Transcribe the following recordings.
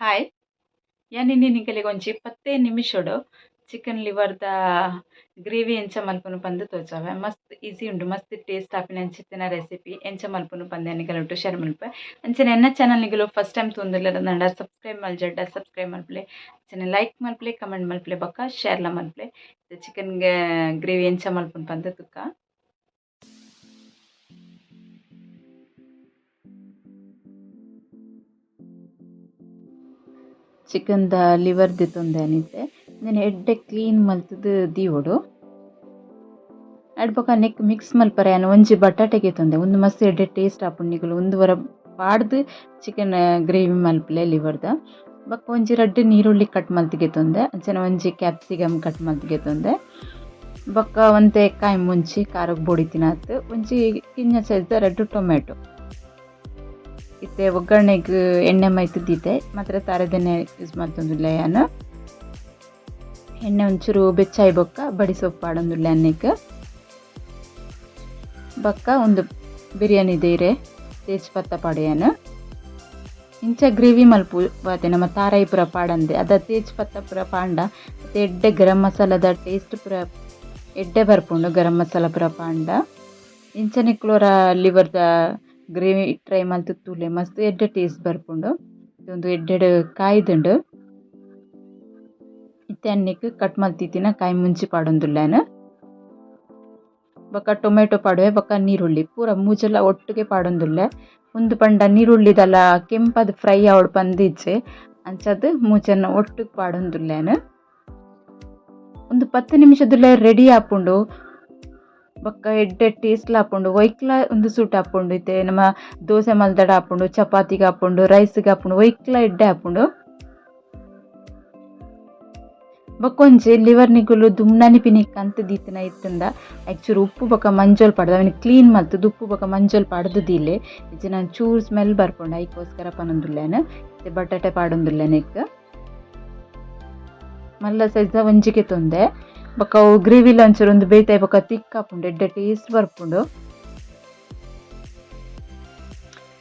Hi, ಯಾನ್ ಇನಿ ನಿಕಲೆಗ್ ಒಂಜಿ ಪತ್ತೇ ನಿಮಿಷೊಡು ಚಿಕನ್ ಲಿವರ್ದ ಗ್ರೇವಿ ಎಂಚ ಮಲ್ಪುನು ಪಂದ್ ತೋಜಾವೆ. ಮಸ್ತ್ ಈಸಿ ಉಂಡು, ಮಸ್ತ್ ಟೇಸ್ಟ್ ಆಪಿನ ಅಂಚಿತ್ತಿನ ರೆಸಿಪಿ. ಎಂಚ ಮಲ್ಪುನು ಪಂದ್ ನಿಕಲೆಗ್ ಶೇರ್ ಮಲ್ಪೆ. ಅಂಚನೆ ಎನ್ನ ಚಾನಲ್ ನಿಕುಲು ಫಸ್ಟ್ ಟೈಮ್ ತೂಂದುಲ್ಲೆರ್ ಸಬ್ಸ್ಕ್ರೈಬ್ ಮಲ್ಜಡ ಸಬ್ಸ್ಕ್ರೈಬ್ ಮಲ್ಪುಲೆ. ಅಂಚನೆ ಲೈಕ್ ಮಲ್ಪುಲೆ, ಕಮೆಂಟ್ ಮಲ್ಪುಲೆ, ಬೊಕ್ಕ ಶೇರ್ಲ ಮಲ್ಪುಲೆ. ಚಿಕನ್ ಗ್ರೇವಿ ಎಂಚ ಮಲ್ಪುನು ಪಂದ್ ತುಕ್ಕ. ಚಿಕನ್ದ ಲಿವರ್ ದೆತೊಂದೆ ಇಂದೆನ್ ಎಡ್ಡೆ ಕ್ಲೀನ್ ಮಲ್ತ್ದ್ ದೀವೊಡು. ಐಡ್ ಬೊಕ ನೆಕ್ಕ್ ಮಿಕ್ಸ್ ಮಲ್ಪರೆ ಯಾನ್ ಒಂಜಿ ಬಟಾಟೆ ಗೆತೊಂದೆ. ಉಂದು ಮಸ್ತ್ ಎಡ್ಡೆ ಟೇಸ್ಟ್ ಆಪುಂಡು. ನಿಕುಲು ಉಂದು ಒರ ಪಾಡ್ದ್ ಚಿಕನ್ ಗ್ರೇವಿ ಮಲ್ಪುಲೆ ಲಿವರ್ದ. ಬೊಕ ಒಂಜಿ ರಡ್ಡ್ ನೀರುಳ್ಳಿ ಕಟ್ ಮಲ್ತ್ ಗೆತೊಂದೆ. ಅಂಚನೆ ಒಂಜಿ ಕ್ಯಾಪ್ಸಿಕಮ್ ಕಟ್ ಮಲ್ತ್ ಗೆತೊಂದೆ. ಬೊಕ ಒಂತೆ ಕಾಯಿ ಮುಂಚಿ ಖಾರಗ್ ಬೋಡಿತ್ತಿನಾತ್, ಒಂಜಿ ಕಿನ್ಯ ಸೈಜ್ದ ರಡ್ಡ್ ಟೊಮೆಟೊ. ಇತ್ತೆ ಒಗ್ಗರಣೆಗ್ ಎಣ್ಣೆ ಮೈತ್ ದೀತೆ. ಮಾತ್ರ ತಾರೆದೆಣ್ಣೆ ಯೂಸ್ ಮಲ್ತೊಂದುಲ್ಲೆ ಯಾನ್. ಎಣ್ಣೆ ಒಂಚೂರು ಬೆಚ್ಚಾಯಿ ಬೊಕ್ಕ ಬಡಿ ಸೊಪ್ಪು ಪಾಡೊಂದುಲ್ಲೆ ಅನ್ನೆಕ್. ಬೊಕ್ಕ ಉಂದು ಬಿರಿಯಾನಿ ಇರೆ ತೇಜ್ ಪತ್ತ ಪಾಡ್ಯಾನ್. ಇಂಚ ಗ್ರೇವಿ ಮಲ್ಪು ಬಾತೆ ನಮ್ಮ ತಾರಾಯಿ ಪೂರ ಪಾಡಂದೆ. ಅದ ತೇಜ್ ಪತ್ತ ಪೂರ ಪಾಂಡ ಎಡ್ಡೆ ಗರಂ ಮಸಾಲದ ಟೇಸ್ಟ್ ಪೂರ ಎಡ್ಡೆ ಬರ್ಪುಂಡು ಗರಂ ಮಸಾಲ ಪೂರ ಪಾಂಡ. ಇಂಚನೆ ಕ್ಲೋರ ಲಿವರ್ದ ಗ್ರೇವಿ ಟ್ರೈ ಮಲ್ತ್ ತೂಲೆ, ಮಸ್ತ್ ಎಡ್ಡೆ ಟೇಸ್ಟ್ ಬರ್ಪುಂಡು. ಉಂದು ಎಡ್ಡೆಡ್ ಕಾಯ್ದುಂಡು. ಇತ್ತೆ ಅನ್ನೆಕ್ ಕಟ್ ಮಲ್ತಿತ್ತಿನ ಕಾಯಿ ಮುಂಚಿ ಪಾಡೊಂದುಲ್ಲೆನ್. ಬೊಕ ಟೊಮೆಟೊ ಪಾಡುವೆ, ಬೊಕ ನೀರುಳ್ಳಿ ಪೂರ ಮೂಜೆಲ ಒಟ್ಟುಗೆ ಪಾಡೊಂದುಲ್ಲೆ. ಉಂದು ಪಂಡ ನೀರುಳ್ಳಿದಲ ಕೆಂಪದ್ ಫ್ರೈ ಆವೊಡು ಪಂದ್ ಇಜ್ಜೆ, ಅಂಚಾದ್ ಮೂಜೆನ್ ಒಟ್ಟುಗ್ ಪಾಡೊಂದುಲ್ಲೆನ್. ಉಂದು 10 ನಿಮಿಷದುಲೈ ರೆಡಿ ಆಪುಂಡು. ಬೊಕ್ಕ ಎಡ್ಡೆ ಟೇಸ್ಟ್ಲ ಆಪುಂಡು. ಒಯ್ಕ್ಲ ಉಂದು ಸೂಟ್ ಆಪುಂಡು. ಇತ್ತೆ ನಮ ದೋಸೆ ಮಲ್ದಡ ಆಪುಂಡು, ಚಪಾತಿಗ್ ಆಪುಂಡು, ರೈಸ್ಗ್ ಆಪುಂಡು, ಒಯ್ಕ್ಲ ಎಡ್ಡೆ ಆಪುಂಡು. ಬೊಕ್ಕೊಂಜಿ ಲಿವರ್ ನಿಕುಲು ದುಮ್ನಾನಿ ಪಿನಿ ಕಂತ್ ದೀತಿನ ಇತ್ತ್ಂಡ ಐಕ್ ಉಪ್ಪು ಬೊಕ ಮಂಜೊಲ್ ಪಾಡ್ದ್ ಅವೆನ್ ಕ್ಲೀನ್ ಮಲ್ತ್ದ್ ಉಪ್ಪು ಬೊಕ ಮಂಜೊಲ್ ಪಾಡ್ದ್ ದೀಲೆ. ಇಜ್ಜಿಂಡ ಚೂರು ಸ್ಮೆಲ್ ಬರ್ಪುಂಡು, ಐಕೋಸ್ಕರ ಪನೊಂದುಲ್ಲೆನ್. ಇತ್ತೆ ಬಟಾಟೆ ಪಾಡೊಂದುಲ್ಲೆ ನೆಕ್ಕ್. ಮಲ್ಲ ಸೈಜ್ದ ಒಂಜಿಗೆ ತೊಂದೆ. ಬೊಕ ಅವು ಗ್ರೇವಿಲ ಒಂಚೂರು ಉಂದು ಬೇತೆ ಬೊಕ ತಿಕ್ ಆಪುಂಡು, ಎಡ್ಡೆ ಟೇಸ್ಟ್ ಬರ್ಪುಂಡು.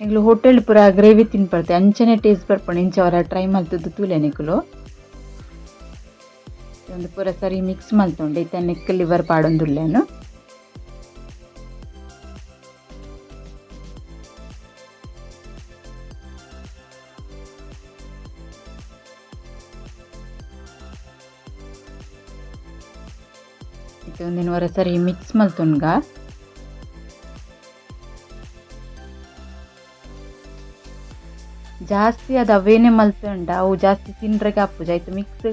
ಎಂಕ್ಲು ಹೋಟೆಲ್ ಪೂರ ಗ್ರೇವಿ ತಿನ್ಪರ್ತೆ ಅಂಚನೆ ಟೇಸ್ಟ್ ಬರ್ಪುಂಡು. ಇಂಚ ಒರ ಟ್ರೈ ಮಲ್ತ್ದ್ ತೂಲೆ ನಿಕುಲು. ಉಂದು ಪೂರ ಸರಿ ಮಿಕ್ಸ್ ಮಲ್ತೊಂಡೆ. ಇತ್ತೆ ನೆಕ್ಕ್ ಲಿವರ್ ಪಾಡೊಂದುಲ್ಲೆನ್. ಇತ್ತೆ ಉಂದೆನ್ ಒರ ಸರಿ ಮಿಕ್ಸ್ ಮಲ್ತೊನ್ಗ. ಜಾಸ್ತಿ ಅದು ಅವೇನೆ ಮಲ್ತುಂಡ ಅವು ಜಾಸ್ತಿ ತಿನ್ರೆಗೆ ಆಪುಜಿ. ಐತ ಮಿಕ್ಸ್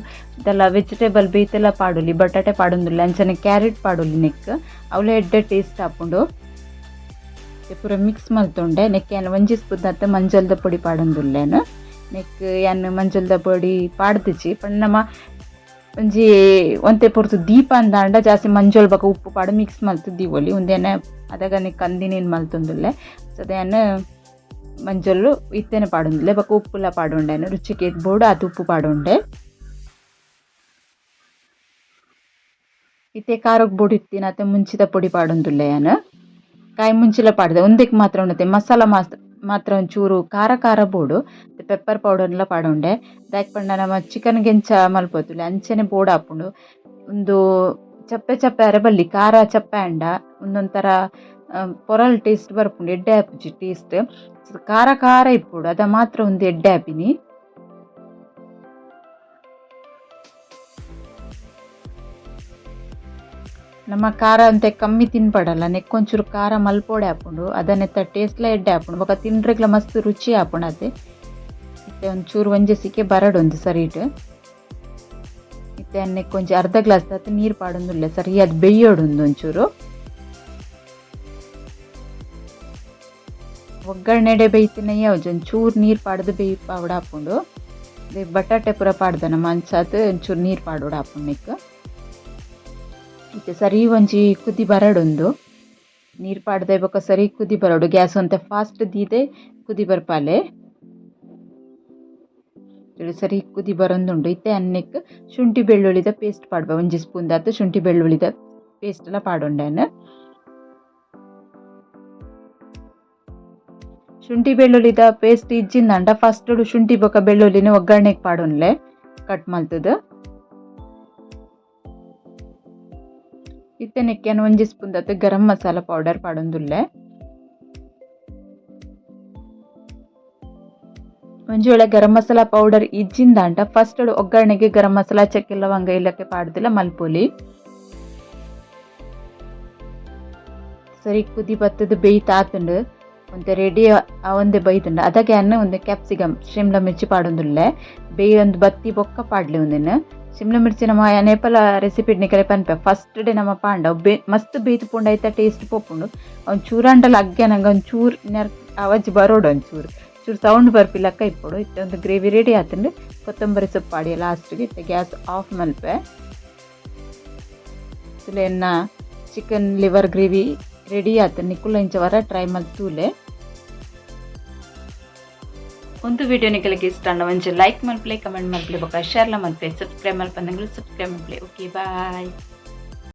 ದೆಲ್ಲ ವೆಜಿಟೇಬಲ್ ಬೇತೆಲ ಪಾಡೊಲಿ, ಬಟಾಟೆ ಪಾಡೊಂದುಲ್ಲೆ, ಅಂಚನೆ ಕ್ಯಾರೆಟ್ ಪಾಡೊಲಿ ನೆಕ್ಕ್, ಅವ್ಲ ಎಡ್ಡೆ ಟೇಸ್ಟ್ ಆಪುಂಡು. ಪೂರ ಮಿಕ್ಸ್ ಮಲ್ತೊಂಡೆ. ನೆಕ್ಕ್ ಯಾನ್ ಒಂಜಿ ಸ್ಪೂನ್ ದಾತ್ ಮಂಜಲ್ದ ಪೊಡಿ ಪಾಡೊಂದುಲ್ಲೆನ್. ನೆಕ್ಕ್ ಯಾನ್ ಮಂಜಲ್ದ ಪೊಡಿ ಪಾಡ್ದಿಜಿ, ಪಂಡ ನಮ ಒಂಜಿ ಒಂತೆ ಪೊರ್ತು ದೀಪ ಅಂದಾಂಡ ಜಾಸ್ತಿ ಮಂಜೊಲ್ ಬೊಕ ಉಪ್ಪು ಪಾಡ್ ಮಿಕ್ಸ್ ಮಲ್ತ್ ದೀವೊಲಿ. ಉಂದೆನ್ ಅದಗನೆ ಕಂದಿನಿನ್ ಮಲ್ತೊಂದುಲ್ಲೆ. ಸೊ ಯಾನ್ ಮಂಜೊಲ್ಲು ಇತ್ತೆನೆ ಪಾಡೊಂದುಲ್ಲೆ. ಬೊಕ ಉಪ್ಪುಲ ಪಾಡೊಂಡೆ, ರುಚಿಕ್ ಏತ್ ಬೋಡು ಆತ್ ಉಪ್ಪು ಪಾಡೊಂಡೆ. ಇತ್ತೆ ಖಾರಗ್ ಬೋಡಿತ್ತಿನಾತೆ ಮುಂಚಿದ ಪೊಡಿ ಪಾಡೊಂದುಲ್ಲೆ ಯಾನ್. ಕಾಯಿ ಮುಂಚಿಲ ಪಾಡ್ದೆ. ಉಂದೆಕ್ ಮಾತ್ರ ಉಂಡತೆ ಮಸಾಲ ಮಾತ್ರ ಒಂಚೂರು ಖಾರ ಖಾರ ಬೋಡು. ಪೆಪ್ಪರ್ ಪೌಡರ್ಲ ಪಾಡೊಂಡೆ. ದಾಯೆ ಪಂಡ ನಮ ಚಿಕನ್ ಗೆಂಚ ಮಲ್ಪೊತುಲೆ ಅಂಚನೆ ಬೋಡಾಪುಂಡು. ಉಂದು ಚಪ್ಪೆ ಚಪ್ಪೆ ಆರೆ ಬಲ್ಲಿ, ಖಾರ ಚಪ್ಪೆ ಆಂಡ ಉಂದೊಂಥರ ಪೊರಲ್ ಟೇಸ್ಟ್ ಬರ್ಪುಂಡು, ಎಡ್ಡೆ ಆಪುಜಿ ಟೇಸ್ಟ್. ಖಾರ ಖಾರ ಇಪ್ಪೊಡು, ಅದ ಮಾತ್ರ ಉಂದು ಎಡ್ಡೆ ಆಪಿನಿ. ನಮ್ಮ ಖಾರ ಅಂತೆ ಕಮ್ಮಿ ತಿನ್ಪಡಲ್ಲ, ನೆಕ್ಕೊಂಚೂರು ಖಾರ ಮಲ್ಪೊಡೆ ಆಪುಂಡು. ಅದನ್ನೆತ್ತ ಟೇಸ್ಟ್ಲ ಎಡ್ಡೆ ಆಪುಂಡು, ಬೊಕ ತಿನ್ರೆಗ್ಲ ಮಸ್ತ್ ರುಚಿ ಆಪುಂಡು ಅತೆ. ಇತ್ತೆ ಒಂಚೂರು ಒಂಜಿ ಸಿಕೆ ಬರಡ್ ಒಂದು ಸರಿಟ್. ಇತ್ತೆ ನೆಕ್ಕೊಂಜಿ ಅರ್ಧ ಗ್ಲಾಸ್ ದಾತ್ ನೀರು ಪಾಡೊಂದುಲ್ಲೆ, ಸರಿ ಅದು ಬೆಯ್ಯೋಡು ಒಂಚೂರು. ಒಗ್ಗರಣೆಡೆ ಬೇಯ್ತಿನ ಯಾವ್ದು ಒಂಚೂರು ನೀರು ಪಾಡ್ದು ಬೇಯ್ಪಾವಡ ಆಪುಂಡು. ಬಟಾಟೆ ಪೂರ ಪಾಡ್ದ ನಮ್ಮ ಅಂಚಾತ್ ಒಂಚೂರು ನೀರು ಪಾಡೋಡು ಆಪುಂಡು ನೆಕ್ಕ್. ಇತ್ತೆ ಸರಿ ಒಂಜಿ ಕುದಿ ಬರಡೊಂದು ನೀರು ಪಾಡ್ದೆ ಬೊಕ ಸರಿ ಕುದಿ ಬರೊಡು. ಗ್ಯಾಸ್ ಒಂತೆ ಫಾಸ್ಟ್ ದೀದೆ ಕುದಿ ಬರ್ಪಾಲೆ. ಸರಿ ಕುದಿ ಬರೊಂದುಂಡು. ಇತ್ತೆ ಅನ್ನೆಕ್ ಶುಂಠಿ ಬೆಳ್ಳುಳ್ಳಿದ ಪೇಸ್ಟ್ ಪಾಡ್ಬ. ಒಂಜಿ ಸ್ಪೂನ್ ದಾತ್ ಶುಂಠಿ ಬೆಳ್ಳುಳ್ಳಿದ ಪೇಸ್ಟ್ ಲ ಪಾಡೊಂಡೆ. ಶುಂಠಿ ಬೆಳ್ಳುಳ್ಳಿದ ಪೇಸ್ಟ್ ಇಜ್ಜಿಂದಾಂಡ ಫಸ್ಟ್ ಶುಂಠಿ ಬೊಕ ಬೆಳ್ಳುಳ್ಳಿನ ಒಗ್ಗರಣೆಗೆ ಪಾಡೊನ್ಲೆ ಕಟ್ ಮಲ್ತುದು. ಇತ್ತೆ ನೆಕ್ಕೆ ಯಾನ್ ಒಂಜಿ ಸ್ಪೂನ್ ದಾತ್ ಗರಂ ಮಸಾಲ ಪೌಡರ್ ಪಾಡೊಂದುಲ್ಲೆ. ಒಂಜಿ ವೇಳೆ ಗರಂ ಮಸಾಲ ಪೌಡರ್ ಇಜ್ಜಿಂದಾಂಡ ಫಸ್ಟ್ ಒಗ್ಗರಣೆಗೆ ಗರಂ ಮಸಾಲ ಚಕ್ಕೆ ಲವಂಗ ಏಲಕ್ಕಿ ಪಾಡ್ದಿಲ ಮಲ್ಪೊಲಿ. ಸರಿ ಕುದಿ ಬತ್ತುದು ಬೇಯ್ತ್ ಆತುಂಡು ಒಂತೆ ರೆಡಿ ಆವಂದೆ ಬೈದುಂಡು ಅದಗ ಯಾನ್ ಒಂತೆ ಕ್ಯಾಪ್ಸಿಕಮ್ ಶಿಮ್ಲಾ ಮಿರ್ಚಿ ಪಾಡೊಂದುಲ್ಲೆ ಬೇಯೊಂದು ಬತ್ತಿ ಬೊಕ್ಕ ಪಾಡ್ಲೆ ಉಂದೆನ್. ಶಿಮ್ಲಾ ಮಿರ್ಚಿ ನಮ ಯಾನ್ ಏಪಲ ರೆಸಿಪಿ ನಿಕಲೆ ಪನ್ಪೆ ಫಸ್ಟ್ ಡೇ ನಮ ಪಾಂಡ ಬೇ ಮಸ್ತ್ ಬೇಯ್ತ್ ಪೋಂಡ ಐತ ಟೇಸ್ಟ್ ಪೋಪುಂಡು ಒಂಚೂರು ಚೂರಾಂಡಲ ಅಗ್ಗನಗ ಒಂಚೂರು ನೆರ್ ಅವಜ್ ಬರೋಡು ಒಂಚೂರು ಚೂರು ಸೌಂಡ್ ಬರ್ಪಿಲಕ್ಕ ಇಪ್ಪೊಡು. ಇತ್ತೆ ಒಂದು ಗ್ರೇವಿ ರೆಡಿ ಆತುಂಡು ಕೊತ್ತಂಬರಿ ಸೊಪ್ಪು ಪಾಡಿಯೆ ಲಾಸ್ಟ್ಗೆ ಇತ್ತೆ ಗ್ಯಾಸ್ ಆಫ್ ಮಲ್ಪೆ. ಎನ್ನ ಚಿಕನ್ ಲಿವರ್ ಗ್ರೇವಿ ರೆಡಿ ಆತುಂಡು ನಿಕುಲು ಇಂಚ ವರ ಟ್ರೈ ಮಲ್ತೂಲೆ. ಒಂದು ವಿಡಿಯೋ ನಿಕಲೆಗ್ ಇಷ್ಟ ಆಂಡ ಒಂಜಿ ಲೈಕ್ ಮಲ್ಪುಲೆ ಕಮೆಂಟ್ ಮಲ್ಪುಲೆ ಬೊಕ ಶೇರ್ ಲ ಮಲ್ಪುಲೆ ಸಬ್ಸ್ಕ್ರೈಬ್ ಮಲ್ಪಂದಂಗುಲು ಸಬ್ಸ್ಕ್ರೈಬ್ ಮಲ್ಪುಲೆ ಓಕೆ ಬಾಯ್.